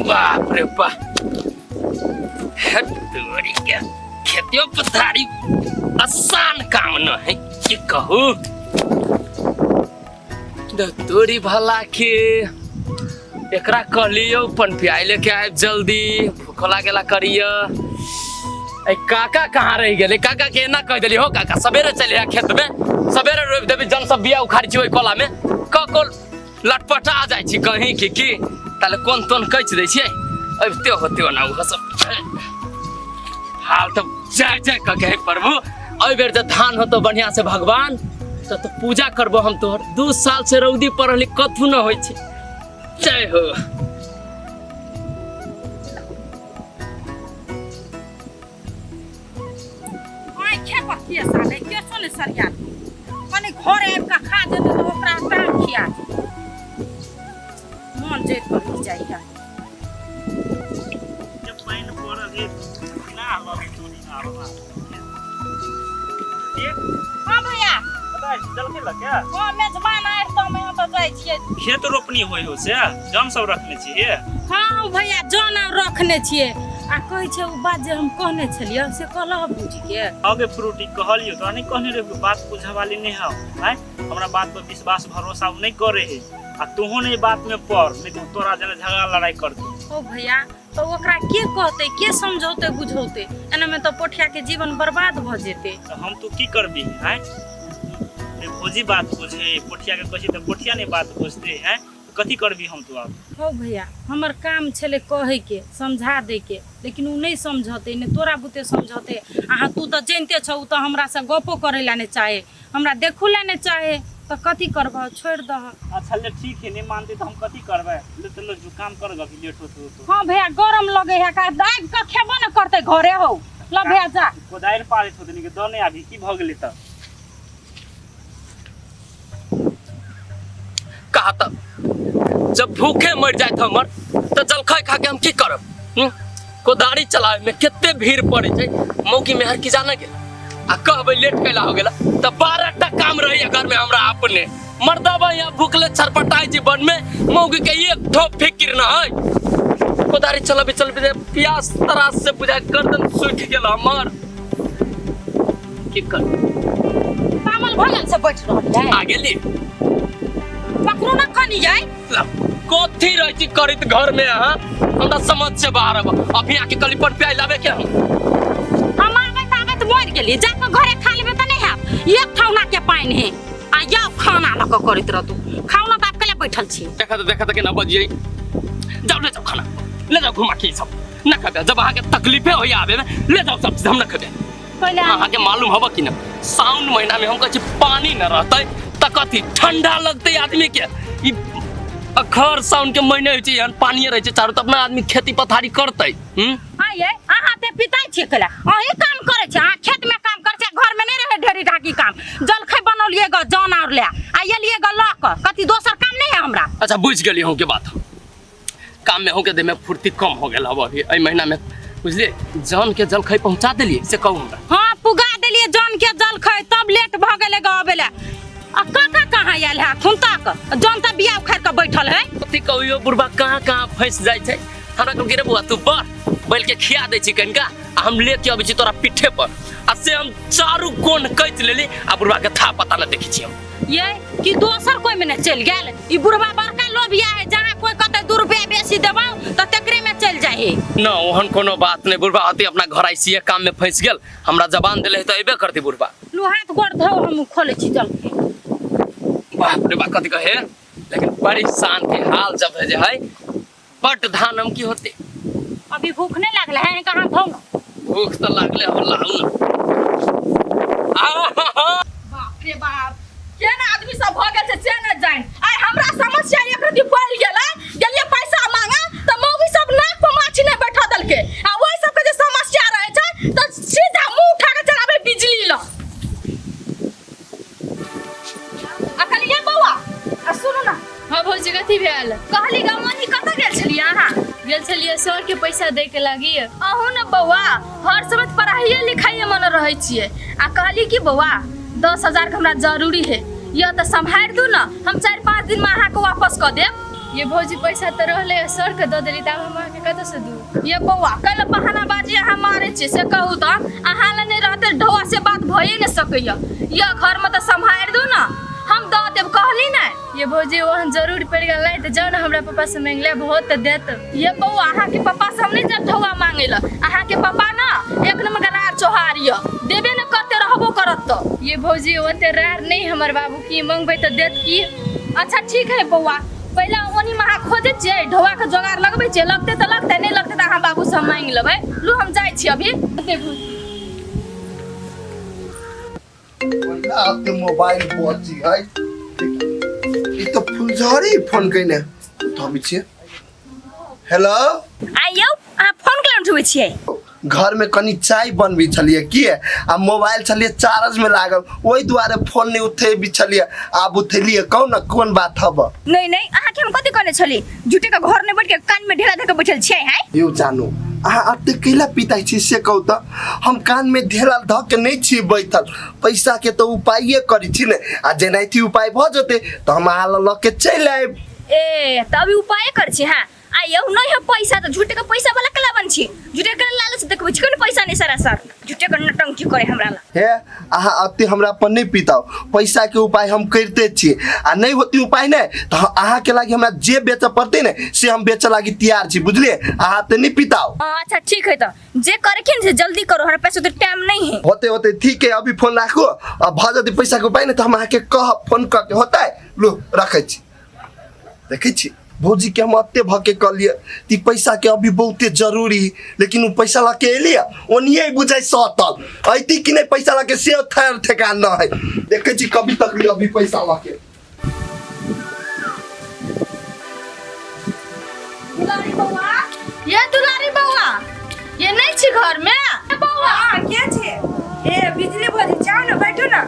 बाप रे बा, तोरी के खेतियो पथारी आसान काम न है, की कहू। तोरी भला के एकरा कहलियो पनपियाई लेके आयब जल्दी, भूख लागेला करिय। ए काका कहाँ रह गेले? काका के एना कह देली हो काका सवेरे चले आ खेत में, सवेरे रोपि देबी, जन सब बिया उखाड़ी छी ओहि कोला में कको लटपटा जाइ छी कहीं की की ताले कोन तोन कैच दै छियै, अबिते होते ओना उहो सब हाल तऽ जय जय कह के प्रभु। एहि बेर जे धान होतो बढ़िया से भगवान तो पूजा करबो हम तोहर। 2 साल से रौदी पड़ल कथू न होइ छै। जय हो। आँखे पर के साले केसो ने सरिया कनी घर आबि कऽ खा जेतै तऽ ओकरा टांग खिया जेतै, मन जरि कऽ जाइ है। पानि पड़ल है ना लगे चोरी ना आबा। हाँ भैया जलखै लऽ के? हाँ, मेजबान आयल तऽ हम ओतऽ जाइ छियै। खेत रोपनी होइ हो से जन सब रखने छियै? हाँ भैया, जन आर रखने छियै। आ कहै छै ओ बात जे हम कहने छलियै से कहलह बुझि के? आगे फ्रूटी कहलियो तोरा नहीं कहने रे, बात बुझे वाली नहीं हौ। आय हमरा बात पर विश्वास भरोसा नहीं करे है, आ तोहो नहीं बात में पड़, नहीं तो तोरा जना झगड़ा लड़ाई करतो। ओ भैया तो ओकरा के कहते, के समझौते बुझौते, एना में तो पोठिया के जीवन बर्बाद भ जेते। तो हम तू की करबी? आय ने भौजी बात बुझे, पोठिया के कहै त पोठिया नहीं बात बुझते हैं, कथी करबी हम तू आब? हो भैया, हमर काम छले कहै के, समझा दै के, लेकिन उ नहीं समझौते, ने तोरा बुते समझौते। अहाँ तू तो जानते छौ, उ तो हमरा से गपो करे ला नहीं चाहे, हमरा देखू ला नहीं चाहे, तो कथी करबह, छोड़ दह। अच्छा ले ठीक है, नहीं मानते तो हम कथी करबै, ले तो जो काम कर अभी लेट होते तो। हाँ भैया गरम लगे है, का आबि के खेबो न करते घरे हो। ल भैया जा। कोदारि पाड़ैत होतै के दऽ नहीं अभी की भऽ गेलै तऽ? कहा तब जब भूखे मर जाए हमर तो जलखै खा के हम की करब? कोदारी चलावे में कते भीड़ पड़े छै, मौकी मेहर की जाने गेल आ कहबै लेट कैला हो गेला तऽ 12 टा काम रहैया घर में हमरा अपने। मर्दबा यहाँ भूखले छरपटाई जी वन में, मौगी के एक ठो फिक्र न है। कोदारी चलाबे चलबे प्यास तरास से बुझा गर्दन सूखि गेल हमर। की कर तामल भगल से बैठ रहल है। आ गेली पकड़ो ना कनी जाय। कथी रहै छी करैत घर में अहाँ, हमरा समझ से बाहर अब। अभी आके कली पर प्याई लाबे के हम आबैत आबैत मरि गेली, जाके घरे खा लेबे तऽ नहि हैत। एक ठौना के पानि है आ जाओ खाना लऽ कऽ करैत रहतू, खाना तऽ आब कले बैठल छी। देखा तो देखा तो केना बजियै। जाओ ले जाओ खाना, ले जाओ घुमा के सब न खेबे। जब अहाँ के तकलीफे होइया आबे में, ले जाओ सब चीज, हम न खेबे। पहिले अहाँ के मालूम हब कि न साउन महीना में हम कहै छी पानी न रहतै तऽ कथी ठंडा लगतै आदमी के। ई अखर साउन के महीने होइ छै, एहन पानिए रहै छै चारू तरफ, अपना आदमी खेती पथारी करतै। आइए अहाँ ते पिताई छियै कला, अहीं काम करै छियै, अहाँ खेत में काम करै छियै, घर में नहीं रहे ढेरी ढाकी काम। जलखै बनौलियै ग जन और ले आ एलियै ग लऽ कऽ, कथी दोसर काम नहीं है हमरा? अच्छा बुझि गेलियै अहूँ के बात, काम में होके देह में फुर्ती कम हो गेल हब अभी एहि महीना में, बुझलियै? जन के जलखै पहुंचा देलियै से कहू हमरा। हाँ पुगा देलियै जन के जलखै, तब लेट भऽ गेलै ग अबै लए। आ काका कहाँ आयल है अखन तक? जन तऽ बिया उखाड़ि कऽ बैठल है। कथी कहियो बुढ़बा कहाँ कहाँ फंसि जाइ छै। हमरा कहलकै रे बौआ तू बढ़, बैल के खिया दै छी कनिका आ हम लेके अबै छी तोरा पीठे पर, आ से हम चारू कोन कैच लेली आ बुढ़बा के था पता न देखै छी हम। ये कि दोसर कोई में ने चलि गेल? ई बुढ़बा बड़का लोभिया है, जहाँ कोई कहते 2 रुपया बेसी देबौ तऽ तेकरे में चलि जाइ है। न ओहन कोनो बात नहीं, बुढ़बा होती अपना घर ऐसिए काम में फंसि गेल, हमरा जबान देले तऽ अयबे करती बुढ़बा। लू हाथ गोड़ धो, हम खोले छी जलखै। बाप रे बाप कथी कहे, लेकिन परेशान के हाल जब है जे है बड धान हम की होते। अभी भूख नहीं लागल है कहाँ धो? भूख तो लागले हो, लाउ न। बाप रे बाप, केना आदमी सब भऽ गेल छै से नहि जानि। आइ हमरा समस्या एक रति बढ़ि गेलै, गेलियै पैसा मांगे तऽ मौगी सब नाक पर माछी नहि बैठा देलकै, आ ओहि सबके जे समस्या रहै छै तऽ सीधा मुँह उठा कऽ चलाबै बिजली लग। आ कहलियै बौआ, आ सुनू ने। हाँ भौजी, कथी भेल? कहली गमनी कतऽ गेल छलियै अहाँ? गेल छलियै सर के पैसा दै के लागी। अहूँ ने बौआ हर समय पढ़ाइए लिखाइए मन रहै छियै। आ कहली कि बौआ 10,000 के हमरा जरूरी है। यह तऽ सम्हारि दू ने, हम 4-5 दिन में अहाँके वापस कऽ देब। ये भौजी पैसा तऽ रहले सर के दऽ देली, तऽ आब हम अहाँके कतऽसँ दू? ये बौआ कैला बहानाबाजी अहाँ मारै छियै से कहू तऽ? अहाँ लए नहि रहतै ढौआ से बात भइए नहि सकैया। यह घरमे तऽ सम्हारि दू ने, हम दऽ देब कहली ने। ये भौजी ओहन जरूर पड़ि गेल नहि तऽ जाउ ने हमरा पापा से मांगि लेब, होत तऽ देत। ये बौआ अहाँके पापा से हम नहि जायब ढौआ मांगै लए। अहाँके पापा ने एक नंबर के रार चोहार यऽ, देबे ने करते रहबो करत तऽ। ये भौजी ओते रार नहि हमर बाबू, की मंगबै तऽ देत की? अच्छा ठीक है बौआ, पहिले ओनी में अहाँ खोजै छियै ढौआ के जोगाड़ लगबै छियै, लगतै तऽ लगतै, नहि लगतै तऽ अहाँ बाबू से मांगि लेबै। लू हम जाइ छी अभी। देखू पहिला एते मोबाइल बजी है, ई तऽ फुलझड़ी फोन कयने उठबै छियै। हेलो आइयौ, अहाँ फोन केना उठबै छियै? घर में कनी चाय बनबै छलियै की आ मोबाइल छलियै चार्ज में लागल, ओहि दुआरे फोन नहीं उठेबी छलियै। आब उठेलियै, कहू ने कोन बात हब? नहीं नहीं, अहाँके हम कथी कहने छली? झूठे के घर नहीं बैठ के कान में ढेला धऽ के बैठल छियै हैं। यौ जानू, अहाँ एते कैला पिताइ छी से कहू तऽ? हम कान में ढेला धऽ के नहीं छी बैठल, पैसा के तऽ उपाये करै छी ने, आ जेनाहिते उपाय भऽ जेतै तऽ हम अहाँ लग लऽ के चलि आयब। ए तऽ अभी उपाय कर छी? हाँ आइयौ, नहीं है पैसा तऽ झूठे के पैसा वाला कला बन छी, झूठे के लालच देखबै छी, कोन पैसा नहीं सरासर झूठे के नटंकी करे हमरा ला। हे अहाँ एते हमरा पर नहीं पिताउ, पैसा के उपाय हम करिते छी, आ नहीं होती उपाय ने तऽ अहाँ के लागी हमरा जे बेचऽ पड़तै ने से हम बेचऽ लागी तैयार छी, बुझलियै? अहाँ एते नहीं पिताउ। हाँ, अच्छा ठीक है, तऽ जे करे से जल्दी करो, हमरा पास ओते टाइम नहीं है। होते होते ठीक है, अभी फोन राखू, आ भऽ जेतै पैसा के उपाय ने तऽ हम अहाँके कहब फोन कऽ के, होतै? लू रखै छी। देखै छी भौजी के हम एते भऽ के कहलियै कि पैसा के अभी बहुते जरूरी, लेकिन ओ पैसा लऽ के एलियै ओनिये बुझाइ सतल अयती कि नहि पैसा लऽ के से थैर ठेकान न है। देखै छी कभी तक लिअ अभी पैसा लऽ के। दुलारी बौआ, ये दुलारी बौआ, ये नहीं छी घर में? ए बौआ के छे? ए बिजली भौजी, जाओ ना बैठो ना।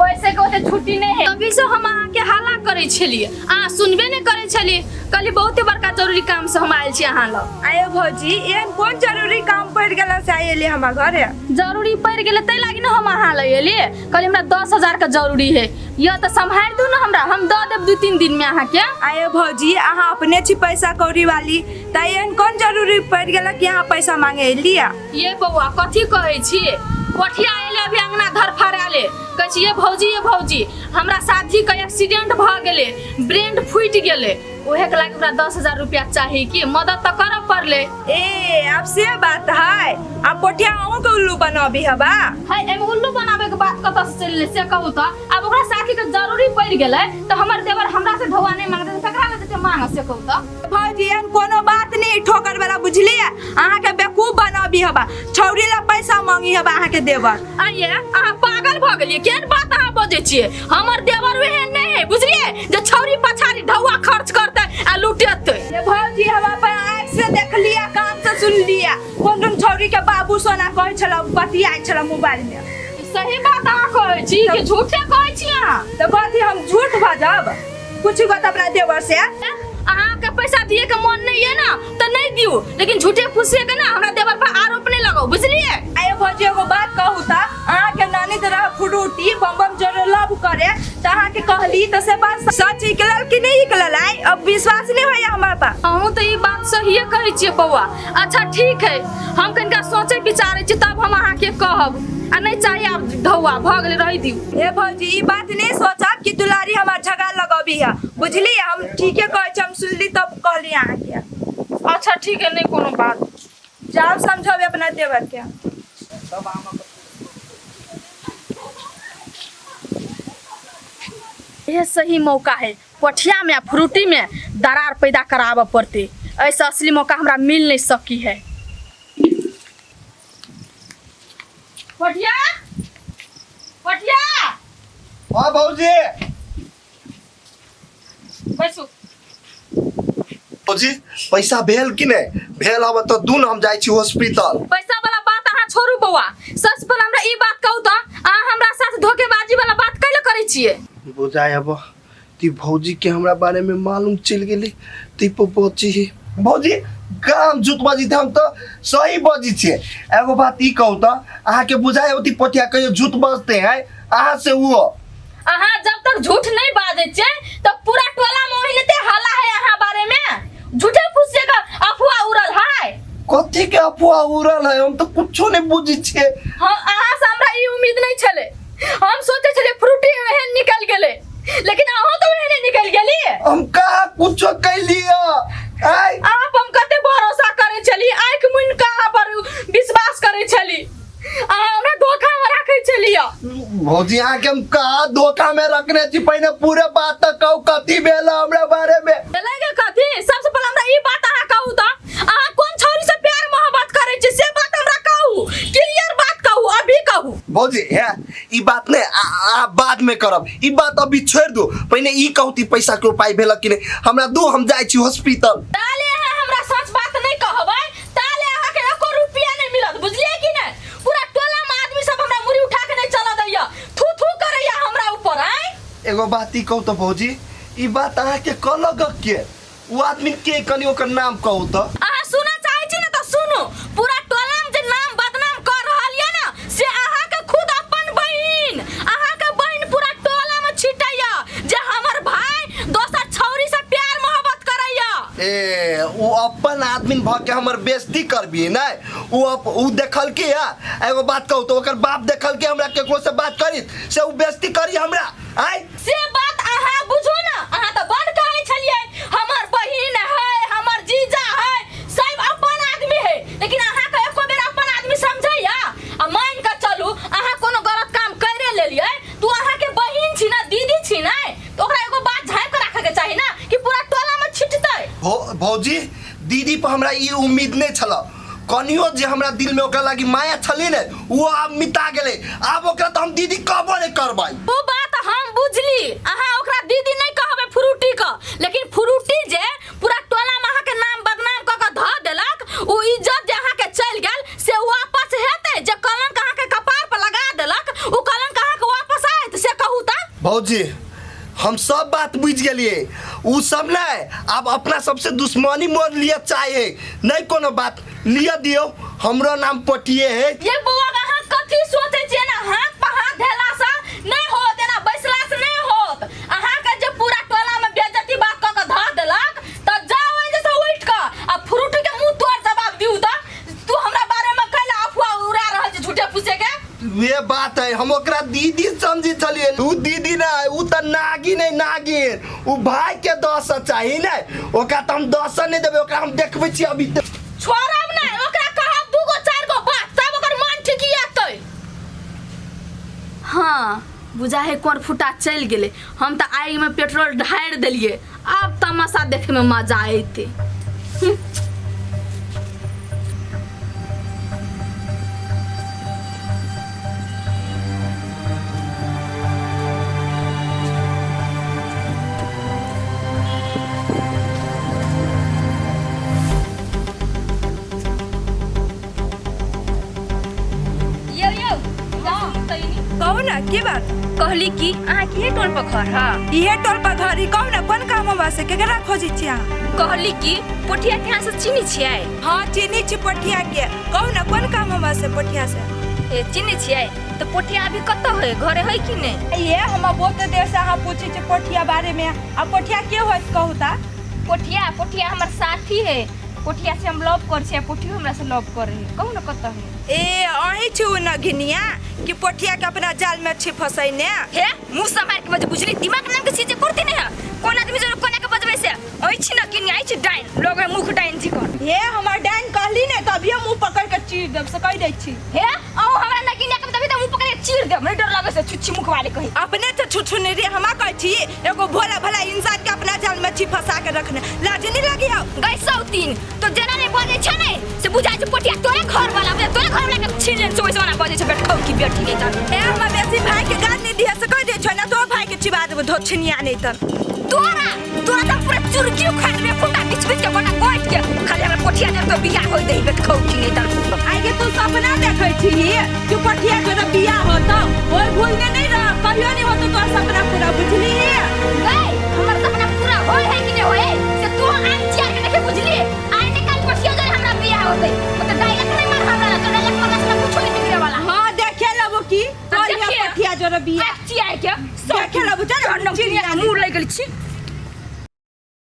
पैसे के ओते छुट्टी नहीं है। अभी से हम अहाँ के हल्ला करै छलियै, अहाँ सुनबे नहीं करै छलियै। कहली बहुते बड़का जरूरी काम से हम आयल छी अहाँ लग। आयो भौजी, एहन कोन जरूरी काम पड़ि गेल से आयल हमरा घरे? जरूरी पड़ि गेलै ताहि लागी ने हम अहाँ लग एलियै। कहली हमरा 10,000 के जरूरी है, यह तऽ सम्हारि दू ने हमरा, हम दऽ देब 2-3 दिन में अहाँके। आयो भौजी, अहाँ अपने छी पैसा कौड़ी वाली, तऽ एहन कोन जरूरी पड़ि गेल कि अहाँ पैसा मांगे एलियै? ये बौआ कथी कहै छी, कोठिया एले अभी अंगना धर फराले, कहै छी ये भौजी ये भौजी हमरा साथी के एक्सीडेंट भऽ गेलै, ब्रेन फूटि गेलै, ओहे के लागी हमरा 10,000 रुपया चाही, की मदद तऽ करऽ पड़लै। ए आब से बात है, आब पोठिया अहूँ के उल्लू बनाबी हबा? है एमे उल्लू बनाबे के बात कतऽ से चलि गेलै से कहू तऽ? आब ओकरा साथी के जरूरी पड़ि गेलै तऽ हमर देवर हमरा से ढौआ नहि मांगतै तऽ ककरा लग जेतै मांगऽ से कहू तऽ? भौजी एहन कोनो बात नहीं ठोकर वाला, बुझलियै? अहाँ के बेवकूफ बनाबी हबा, छौरी ला पैसा मांगी हबा अहाँ के देवर। आइये अहाँ पागल भऽ गेलियै, केहन बात अहाँ बजै छियै? हमर देवर ओहन नहि है बुझलियै, जे छौरी पछाड़ी ढौआ खर्च करतै आ लुटेतै। ये भौजी हम अपन आँखि से देखलियै, कान से सुनलियै, कोन कोन छौरी के बाबू सोना कहै छला, बतियाइ छला मोबाइल में। सही बात अहाँ कहै छी कि झूठे कहै छी अहाँ? तऽ कथी हम झूठ बजब? पूछू गो अपना देवर से। अहाँके पैसा दिए के मन नहीं है ना तो नहीं दियो, लेकिन झूठे फूसे के ना हमरा देवर पर आरोप नहीं लगाओ, बुझलिए? आये भौजी एगो बात कहू त, अहाँ के नानी तो रह फुरूटी बम बम जोरे लव करे त अहाँ के कहली त से बात सच निकलल कि नहीं निकलल? आइ अब विश्वास नहीं होया हमरा पर। अहूँ तो ई बात सहिए कहै छियै बौआ। अच्छा ठीक है, हम कनिका सोचे विचारै छी तब हम अहाँके कहब, आ नहीं चाहिए आब ढौआ भऽ गेलै रहि दियौ। हे भौजी ई बात नहीं सोचब कि दुलारी हमार झगड़ा लगबी है, बुझली? हम ठीके कहै छी, हम सुनली तब कहली अहाँ के। अच्छा ठीक है, नहीं कोनो बात। जाओ समझाबे अपना देवर के। यह सही मौका है, पठिया में आ फ्रूटी में दरार पैदा कराबऽ पड़तै, ऐसे असली मौका हमरा मिल नहीं सकी है। पठिया पठिया। हाँ भौजी। बैसू। भौजी पैसा भेल कि नहीं? भेल हब तो दून हम जाइ छी हॉस्पिटल। पैसा वाला बात अहाँ छोड़ू बौआ, सच पर हमरा ई बात कहू तऽ अहाँ हमरा साथ धोखेबाजी वाला बात कैला करै छियै? बुझाय हब ती भौजी के हमरा बारे में मालूम चल गेलै ती पर बची ही। भौजी गाम झूठ बजी हम तो सही बजी छियै। एगो बात ई कहू तऽ अहाँ के बुझाय होती पोठिया कहियो झूठ बजते हैं? अहाँ से वो अहाँ जब तक झूठ नहीं बाजै छियै तऽ पूरा टोला में ओहिनाते हल्ला है अहाँ बारे में झूठे फूसे का अफवाह उड़ल है कथी के अफवाह उड़ल है हम तो कुछो नहीं बुझै छियै हम अहाँ से हमरा ई उम्मीद नहीं छलै हम सोचे छलियै फ्रूटी एहन निकल गेलै लेकिन अहाँ तो एहने निकल गेली हम कहाँ कुछो कैलियै आय अहाँ पर हम कते भरोसा करै छली आँखि मुनि कऽ अहाँ पर विश्वास करै छली अहाँ हमरा धोखा में राखै छलियै भौजी अहाँके हम कहाँ धोखा में रखने छी पहिने पूरे बात तऽ कहू कथी भेल हमरा बारे में भेलै के कथी सबसे पहिले हमरा ई बात अहाँ कहू तऽ अहाँ कोन छौरी से प्यार मोहब्बत करै छी से बात हमरा कहू क्लियर बात कहू अभी कहू भौजी हे ई बात ने आ बाद में करब ई बात अभी छोड़ दू पहिने ई कहू कि पैसा के उपाय भेल कि नहीं हमरा दू हम जाइ छी हॉस्पिटल ताले अहाँ हमरा सच बात नहीं कहबै ताले अहाँ के एको रुपया नहीं मिलत बुझलियै कि नहीं पूरा टोला में आदमी सब हमरा मुड़ी उठा के नहीं चला दैया थू थू करैया हमरा ऊपर आय एगो बात ई कहू तऽ भौजी ई बात अहाँके कहलक के ओ आदमी के कनि ओकर नाम कहू तऽ अहाँ सुनऽ चाहै छी ने तऽ सुनू पूरा टोला में जे नाम बदनाम कर रहल ये ना से अहाँ के खुद अपन बहिन अहाँ के बहिन पूरा टोला में छिटैया जे हमर भाई दोसर छौरी से प्यार मोहब्बत करैया ए ओ अपन आदमी भऽ के हमर बेइज्जती करबी नहि ओ अप ओ देखलकै या एगो बात कहू तऽ ओकर बाप देखलकै हमरा केकरो से बात करी से ओ बेइज्जती करी हमरा आय से बात अहाँ बुझू ना अहाँ तऽ बड़ कहै छलियै हमर बहिन है हमर जीजा है सब अपन आदमी है लेकिन अहाँके एको बेर अपन आदमी समझैया आ मान कऽ चलू अहाँ कोनो गलत काम करे लेलियै तू अहाँके बहिन छी ना दीदी छी ने तऽ ओकरा एगो बात झाँपि कऽ राखऽके चाही ना कि पूरा टोलामे छिटतै भौजी दीदी पर हमरा ई उम्मीद नहीं छल कनियो जे हमरा दिल में ओकरा लागी माया छली ने वो आब मिटा गेलै आब ओकरा तो हम दीदी कहबो नहीं करबै ओ बात हम बुझली अहाँ ओकरा दीदी नहीं कहबै फ्रूटी क लेकिन फ्रूटी जे पूरा टोला में अहाँके नाम बदनाम क के धऽ देलक ओ इज्जत जे अहाँके चलि गेल से वापस हेतै जे कलंक अहाँके कपार पर लगा देलक ओ कलंक अहाँके वापस आयत से कहू तऽ भौजी हम सब बात बुझ गेलिए उ सब नहीं आब अपना सबसे दुश्मनी मोड़ लिया चाहे नहीं कोनो बात लिया दियो हमरो नाम पटिए है ये बौआ अहाँ कथी सोचै छियै ना हाथ पर हाथ धेला से नहीं होत एना बैसला से नहीं होत अहाँके जे पूरा टोला में बेइज्जती बात कऽ के धऽ देलक तऽ जाओ एहि से उठि कऽ आ फ्रूटी के मुंह तोड़ जवाब दिउ तऽ तू हमरा बारे में कैला अफवाह उड़ा रहल छै झूठे फूसे के वे बात है हम ओकरा दीदी समझी छलिए उ दीदी ना उ त नागिन है नागिन उ भाई के दस चाही ने ओकरा त हम दस नहीं देबै ओकरा हम देखबै छी अभी तक। छोड़ब नहीं ओकरा कहब दूगो चार गो बात तब ओकर मन ठिकियेतै हाँ बुझा है कोर फुटा चलि गेलै हम तऽ आगिमे पेट्रोल ढारि देलियै आब तमाशा देखैमे मजा अयतै यौ यौ कहू ना की बात कहली कि अहाँ के टोल पर घर है इहे टोल पर घर ई कहू ना कोन काम होबा से केकरा खोजै छी अहाँ कहली कि पोठिया के अहाँ से चिन्है छियै हाँ चिन्है छी पोठिया के कहू ना कोन काम होबा से पोठिया से ए चिन्है छियै तऽ पोठिया अभी कतऽ है घरे है कि नहि ये हम बहुत देर से अहाँ पूछै छी पोठिया बारे में आ पोठिया के होत कहू ता पोठिया पोठिया हमर साथी है पोठिया से हम लव कर छियै पोठियो हमरा से लव करे है कहू ना कतऽ है ए अहीं छी उ नघिनिया कि पोठिया के अपना जाल में छी फसैने हे मुंह सम्हार के बजे बुझली दिमाग नाम के चीज करती नहीं है कोन आदमी जो कोना के बजबै से ओइ छी न किन आई छी डाइन लोग मुख डाइन जी कर हे हमर डाइन कहली ने तभिए मुंह पकड़ के चीर देब से कह दै छी हे औ हमरा न किन के तभी त मुंह पकड़ के चीर देब नहीं डर लागे से छुच्छी मुख वाले कही अपने तो छुछु नहीं रे हमा कहै छी एगो भोला भला इंसान के अपना जाल में छी फंसा के रखने लाज नहीं लगी हो गई सौतीन तो जेना नहीं बजै छै ने से बुझाइ छै पोठिया तोरे घर वाला बुझा तोरे घर वाला के छीन लेन से वैसे वाला बजै छै बेटखौ की बेटी नहीं जान ए हमरा बेसी भाई के गाल नहीं दिहे से कह दे छो ना तो भाई के चिबा देबो धोछनिया नहीं त तोरा तोरा त पूरा चुरकी उखाड़ देबे खुटा बीच बीच के गोटा गोट के खाली हमरा पोठिया जब तो बियाह होई दही बेटखौ की नहीं जान आगे तू सपना देखै छी कि पोठिया के तो बियाह होतो ओइ भूल में नहीं रह कहियो नहीं होतो तोर सपना पूरा बुझली गई हमर सपना पूरा होय है कि नहीं होय से तू आम चियार के देखे बुझली आइ ने काल पोठिया जरे हमरा बियाह होतै मतलब डायलॉग नहीं मार हमरा तो डायलॉग मारला से कुछो नहीं बिगड़े वाला हां देखे लेबो की तो तोर देखिए। पोठिया जोरे बिया चियार के देखे ला बुझा चिड़िया मुँह लग गेल छी।